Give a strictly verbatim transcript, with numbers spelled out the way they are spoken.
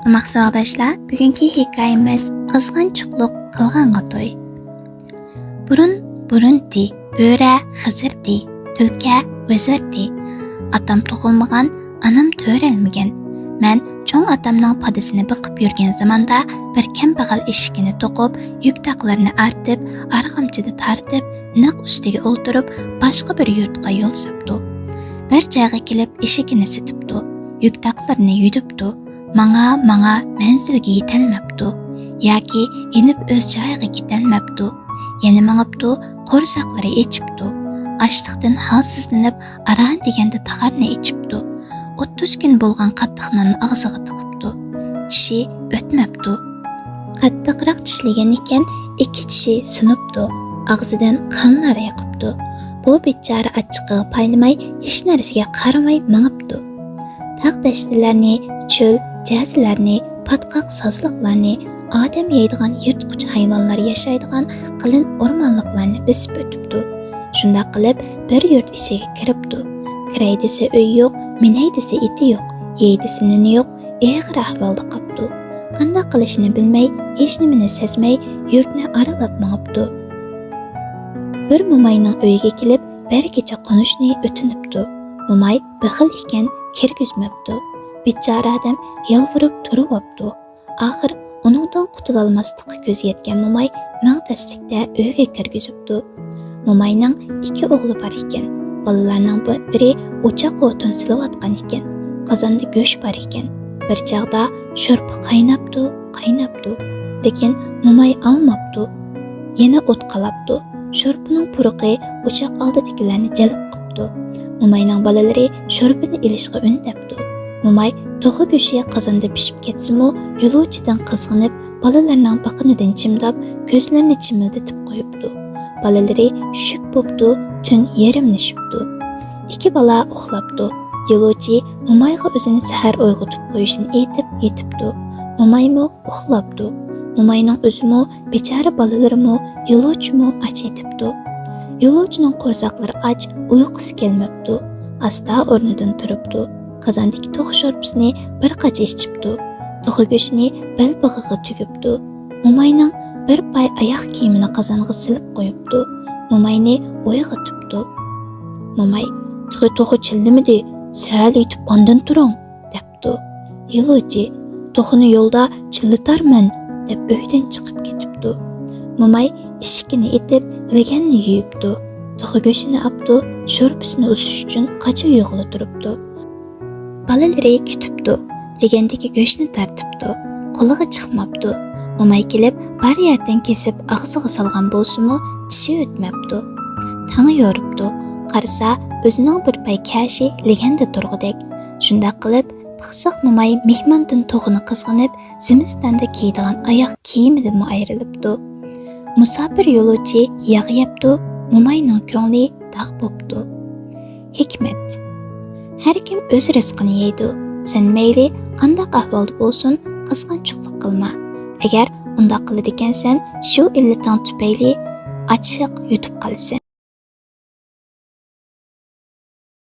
ئوماق ساۋاقداشلار، بۈگۈنكى ھېكايىمىز قىزغانچۇقلۇق قىلغانغا توي. بۇرۇن بۇرۇنتى، بۆرە خىزىرتى، تۈلكە ۋىزىرتى. ئاتام تۇغۇلمىغان، ئانام تۆرەلمىگەن. مەن چوڭ ئاتامنىڭ پادىسىنى بېقىپ يۈرگەن زاماندا بىر كەمبەغەل ئېشىكىنى توقۇپ، يۈك تاقلىرىنى ئارتىپ، ئارغامچىدا تارتىپ، نەق ئۈستىگە ئولتۇرۇپ، باشقا بىر يۇرتقا يول ساپتۇ. بىر جايغا كېلىپ ئېشىكىنى سېتىپتۇ، يۈك تاقلىرىنى يۈدۈپتۇ. ماڭا، ماڭا مەنزىلگە يېتەلمەپتۇ. ياكى يېنىپ ئۆز جايىغا كېتەلمەپتۇ. يەنە مېڭىپتۇ، قورساقلىرى ئېچىپتۇ. ئاچلىقتىن ھالسىزلىنىپ، ئاران دېگەندە تاغارنى ئېچىپتۇ. ئوتتۇز كۈن بولغان قاتتىق ناننى ئاغزىغا تىقىپتۇ. چىشى ئۆتمەپتۇ. قاتتىقراق چىشلىگەن ئىكەن، ئىككى چىشى سۇنۇپتۇ. ئاغزىدىن قانلار ئېقىپتۇ. بۇ بىچارە ئاچچىقىغا پايلىماي، ھېچ نەرسىگە قارىماي مېڭىپتۇ. تاغ دەشتىلەرنى، چۆل، جەزىلەرنى، پاتقاق سازلىقلارنى، ئادەم يەيدىغان يىرتقۇچ ھايۋانلار ياشايدىغان قېلىن ئورمانلىقلارنى بېسىپ ئۆتۈپتۇ. شۇنداق قىلىپ، بىر يۇرت ئىچىگە كىرىپتۇ. كىرەي دېسە ئۆيى يوق، مىنەي دېسە ئېتى يوق، يەي دېسە نېنى يوق، ئېغىر ئەھۋالدا قاپتۇ. قانداق قىلىشىنى بىلمەي، ھېچنېمىنى سەزمەي، يۇرتنى ئارىلاپ مېڭىپتۇ. بىر موماينىڭ ئۆيىگە كېلىپ، بىر كېچە قونۇشنى ئۆتۈنۈپتۇ. موماي بېخىل ئىكەن، كىرگۈزمەپتۇ. بىچارە ئادەم يالۋۇرۇپ تۇرۇۋاپتۇ. ئاخىر ئۇنىڭدىن قۇتۇلالماسلىققا كۆزى يەتكەن موماي مىڭ تەسلىكتە ئۆيگە كىرگۈزۈپتۇ. موماينىڭ ئىككى ئوغلى بار ئىكەن. بالىلارنىڭ بىرى ئوچاققا ئوتۇن سېلىۋاتقان ئىكەن. قازاندا گۆش بار ئىكەن. بىر چاغدا شورپا قايناپتۇ، قايناپتۇ. لېكىن موماي ئالماپتۇ. يەنە ئوت قالاپتۇ. شورپىنىڭ پۇرىقى ئوچاق ئالدىدىكىلەرنى جەلپ قىپتۇ. موماينىڭ بالىلىرى شورپىنى ئېلىشقا ئۈندەپتۇ. موماي توخۇ گۆشى قازاندا پىشىپ كەتسىمۇ، يولۇچىدىن قىزغىنىپ، بالىلىرىنىڭ بىقىنىدىن چىمداپ، كۆزلىرىنى چىمىلدىتىپ قويۇپتۇ. بالىلىرى شۈك بوپتۇ، تۈن يېرىملىشىپتۇ. ئىككى بالا ئۇخلاپتۇ. يولۇچى مومايغا ئۆزىنى سەھەر ئويغىتىپ قويۇشنى ئېيتىپ يېتىپتۇ. مومايمۇ ئۇخلاپتۇ. موماينىڭ ئۆزىمۇ، بىچارە بالىلىرىمۇ، يولۇچىمۇ ئاچ يېتىپتۇ. يولۇچىنىڭ قورساقلىرى ئاچ، ئۇيقۇسى كەلمەپتۇ. ئاستا ئورنىدىن تۇرۇپتۇ. قازاندىكى توخۇ شورپىسىنى بىر قاچا ئىچىپتۇ. توخۇ گۆشىنى بەلبېغىغا تۈگۈپتۇ. موماينىڭ بىر پاي ئاياغ كىيىمىنى قازانغا سېلىپ قويۇپتۇ. موماينى ئويغىتىپتۇ. موماي، تېخى توخۇ چىللىمىدى، سەل يېتىپ ئاندىن تۇرۇڭ، دەپتۇ. يولۇچى، توخۇنى يولدا چىللىتارمەن، دەپ ئۆيدىن چىقىپ كېتىپتۇ. موماي ئىشىكىنى ئېتىپ، لېگەننى يۇيۇپتۇ. توخۇ گۆشىنى ئاپتۇ، شورپىسىنى ئۇسۇش ئۈچۈن قاچا ئويغىلى تۇرۇپتۇ. بالىلىرى كۈتۈپتۇ. لېگەندىكى گۆشنى تارتىپتۇ. قولىغا چىقماپتۇ. موماي كېلىپ، بار يەردىن كېسىپ ئاغزىغا سالغان بولسىمۇ، چىشى ئۆتمەپتۇ. تاڭ يورۇپتۇ. قارىسا، ئۆزىنىڭ بىر پاي كەشى لېگەندە تۇرغۇدەك. شۇنداق قىلىپ، پىخسىق موماي مېھماندىن توخۇنى قىزغىنىپ، زىمىستاندا كىيىدىغان ئاياغ كىيىمىدىنمۇ ئايرىلىپتۇ. مۇساپىر يولۇچى ياغ يەپتۇ، موماينىڭ كۆڭلى داغ بوپتۇ. ھېكمەت. ھەر كىم ئۆز رىزقىنى يەيدۇ. سەن مەيلى قانداق ئەھۋالدا بولسۇن، قىزغانچۇقلۇق قىلما. ئەگەر ئۇنداق قىلىدىكەنسەن، شۇ ئىللىتىڭ تۈپەيلى ئاچلىق يۇتۇپ قالىسەن.